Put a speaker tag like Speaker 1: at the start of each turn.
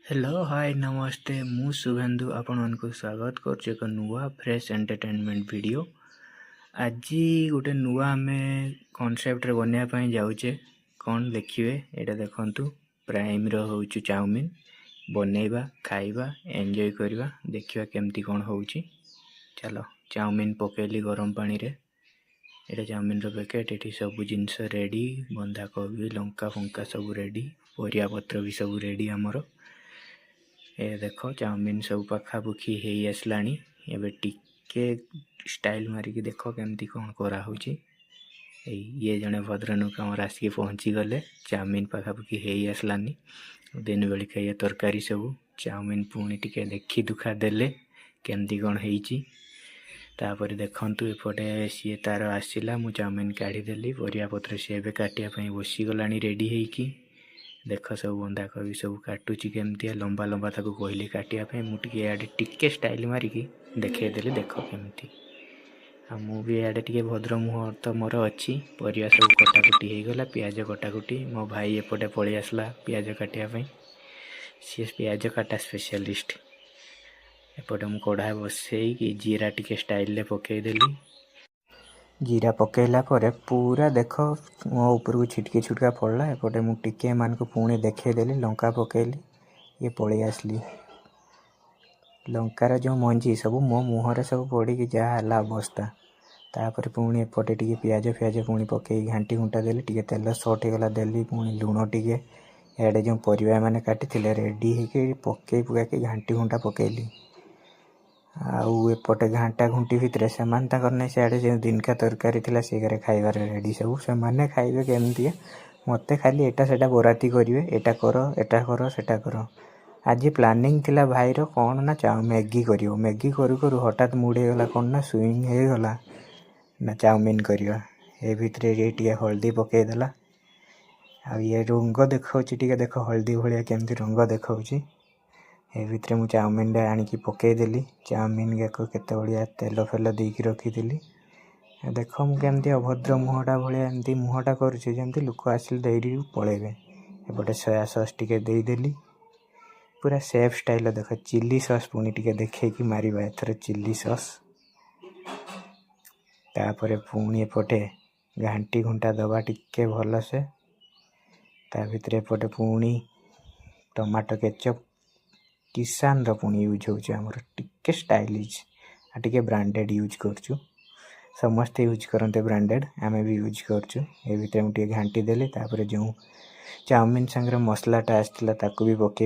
Speaker 1: Hello, ହାଏ, ନମସ୍ତେ। ମୁଁ ଶୁଭେନ୍ଦୁ, ଆପଣମାନଙ୍କୁ ସ୍ୱାଗତ କରୁଛି ଏକ ନୂଆ ଫ୍ରେଶ୍ ଏଣ୍ଟରଟେନମେଣ୍ଟ ଭିଡ଼ିଓ। ଆଜି ଗୋଟେ ନୂଆ ଆମେ କନସେପ୍ଟରେ ବନେଇବା ପାଇଁ ଯାଉଛେ। କ'ଣ ଦେଖିବେ? ଏଇଟା ଦେଖନ୍ତୁ, ପ୍ରାଇମ୍ର ହେଉଛି ଚାଉମିନ୍। ବନେଇବା, ଖାଇବା, ଏନ୍ଜୟ କରିବା, ଦେଖିବା କେମିତି କ'ଣ ହେଉଛି। ଚାଲ, ଚାଉମିନ୍ ପକେଇଲି ଗରମ ପାଣିରେ। ଏଇଟା ଚାଉମିନ୍ର ପ୍ୟାକେଟ୍। ଏଠି ସବୁ ଜିନିଷ ରେଡ଼ି, ବନ୍ଧାକୋବି, ଲଙ୍କା ଫଙ୍କା ସବୁ ରେଡ଼ି, ପରିବା ପତ୍ର ବି ସବୁ ରେଡ଼ି ଆମର। ଏ ଦେଖ, ଚାଉମିନ୍ ସବୁ ପାଖାପାଖି ହେଇ ଆସିଲାଣି। ଏବେ ଟିକେ ଷ୍ଟାଇଲ୍ ମାରିକି ଦେଖ କେମିତି କ'ଣ କରାହେଉଛି। ଏଇ ଇଏ ଜଣେ ଭଦ୍ରଲୋକ ଆମର ଆସିକି ପହଞ୍ଚିଗଲେ। ଚାଉମିନ୍ ପାଖାପାଖି ହେଇ ଆସିଲାନି। ଦିନ ବେଳିକା ଇଏ ତରକାରୀ ସବୁ। ଚାଉମିନ୍ ପୁଣି ଟିକେ ଦେଖି ଦୁଖା ଦେଲେ କେମିତି କ'ଣ ହେଇଛି। ତାପରେ ଦେଖନ୍ତୁ, ଏପଟେ ସିଏ ତାର ଆସିଲା, ମୁଁ ଚାଉମିନ୍ କାଢ଼ିଦେଲି। ପରିବା ପତ୍ର ସିଏ ଏବେ କାଟିବା ପାଇଁ ବସିଗଲାଣି ରେଡ଼ି ହେଇକି। ଦେଖ, ସବୁ ବନ୍ଧାକୋବି ସବୁ କାଟୁଛି କେମିତିଆ ଲମ୍ବା ଲମ୍ବା। ତାକୁ କହିଲି କାଟିବା ପାଇଁ, ମୁଁ ଟିକେ ଇଆଡ଼େ ଟିକେ ଷ୍ଟାଇଲ୍ ମାରିକି ଦେଖେଇଦେଲି, ଦେଖ କେମିତି। ଆଉ ମୁଁ ବି ଇଆଡ଼େ ଟିକେ ଭଦ୍ର ମୁହଁ ତ ମୋର ଅଛି। ପରିବା ସବୁ କଟାକୁଟି ହେଇଗଲା, ପିଆଜ କଟାକୁଟି। ମୋ ଭାଇ ଏପଟେ ପଳେଇ ଆସିଲା ପିଆଜ କାଟିବା ପାଇଁ, ସିଏ ପିଆଜ କାଟା ସ୍ପେଶିଆଲିଷ୍ଟ। ଏପଟେ ମୁଁ କଢ଼ା ବସେଇକି ଜିରା ଟିକେ ଷ୍ଟାଇଲରେ ପକେଇଦେଲି। ଜିରା ପକେଇଲା ପରେ ପୁରା ଦେଖ, ମୋ ଉପରକୁ ଛିଟକି ଛୁଟକା ପଡ଼ିଲା। ଏପଟେ ମୁଁ ଟିକେ ଏମାନଙ୍କୁ ପୁଣି ଦେଖେଇଦେଲି, ଲଙ୍କା ପକେଇଲି, ଇଏ ପଳେଇ ଆସିଲି। ଲଙ୍କାର ଯେଉଁ ମଞ୍ଜି ସବୁ ମୋ ମୁହଁରେ ସବୁ ପଡ଼ିକି ଯାହା ହେଲା ଅବସ୍ଥା। ତାପରେ ପୁଣି ଏପଟେ ଟିକେ ପିଆଜ ଫିଆଜ ପୁଣି ପକେଇକି ଘାଣ୍ଟି ଘୁଣ୍ଟା ଦେଲି। ଟିକେ ତେଲ ସର୍ଟ ହେଇଗଲା, ଦେଲି ପୁଣି ଲୁଣ ଟିକେ। ଇଆଡ଼େ ଯେଉଁ ପରିବା ମାନେ କାଟିଥିଲେ, ରେଡ଼ି ହେଇକି ପକେଇ ପୁକାକି ଘାଣ୍ଟି ଘୁଣ୍ଟା ପକେଇଲି। ଆଉ ଏପଟେ ଘାଣ୍ଟା ଘୁଣ୍ଟି ଭିତରେ ସେମାନେ ତାଙ୍କର ନାଇଁ, ସିଆଡ଼େ ଯେଉଁ ଦିନକା ତରକାରୀ ଥିଲା, ସେଇଗାରେ ଖାଇବାରେ ରେଡ଼ି ସବୁ। ସେମାନେ ଖାଇବେ କେମିତିଆ, ମୋତେ ଖାଲି ଏଇଟା ସେଇଟା ବରାତି କରିବେ, ଏଇଟା କର, ଏଇଟା କର, ସେଇଟା କର। ଆଜି ପ୍ଲାନିଂ ଥିଲା ଭାଇର କ'ଣ ନା ମ୍ୟାଗି କରିବ। ମ୍ୟାଗି କରୁ କରୁ ହଠାତ୍ ମୁଡ଼ ହେଇଗଲା, କ'ଣ ନା ସୁଇଙ୍ଗ ହେଇଗଲା ନା ଚାଉମିନ୍ କରିବା। ଏ ଭିତରେ ଇଏ ଟିକେ ହଳଦୀ ପକେଇଦେଲା ଆଉ ଇଏ ରଙ୍ଗ ଦେଖାଉଛି ଟିକେ। ଦେଖ, ହଳଦୀ ଭଳିଆ କେମିତି ରଙ୍ଗ ଦେଖାଉଛି। ଏ ଭିତରେ ମୁଁ ଚାଉମିନଟା ଆଣିକି ପକେଇଦେଲି। ଚାଉମିନ ଯାକ କେତେ ବଢ଼ିଆ ତେଲ ଫେଲ ଦେଇକି ରଖିଥିଲି। ଦେଖ, ମୁଁ କେମିତି ଅଭଦ୍ର ମୁହଁଟା ଭଳିଆ ଏମିତି ମୁହଁଟା କରୁଛି, ଯେମିତି ଲୋକ ଆସିଲେ ଦେଇକି ପଳେଇବେ। ଏପଟେ ସୋୟା ସସ୍ ଟିକେ ଦେଇଦେଲି, ପୁରା ସେଫ୍ ଷ୍ଟାଇଲ୍ର। ଦେଖ, ଚିଲି ସସ୍ ପୁଣି ଟିକେ ଦେଖେଇକି ମାରିବା ଏଥର ଚିଲି ସସ୍। ତାପରେ ପୁଣି ଏପଟେ ଘାଣ୍ଟି ଘୁଣ୍ଟା ଦେବା ଟିକେ ଭଲସେ। ତା ଭିତରେ ଏପଟେ ପୁଣି ଟମାଟୋ କେଚପ୍ କିଷାନର ପୁଣି ୟୁଜ୍ ହେଉଛି ଆମର। ଟିକେ ଷ୍ଟାଇଲିଶ୍ ଆଉ ଟିକେ ବ୍ରାଣ୍ଡେଡ଼ ୟୁଜ୍ କରୁଛୁ। ସମସ୍ତେ ୟୁଜ୍ କରନ୍ତି ବ୍ରାଣ୍ଡେଡ଼, ଆମେ ବି ୟୁଜ୍ କରୁଛୁ। ଏ ଭିତରେ ମୁଁ ଟିକେ ଘାଣ୍ଟି ଦେଲି। ତାପରେ ଯେଉଁ ଚାଉମିନ୍ ସାଙ୍ଗରେ ମସଲାଟା ଆସିଥିଲା, ତାକୁ ବି ପକେଇ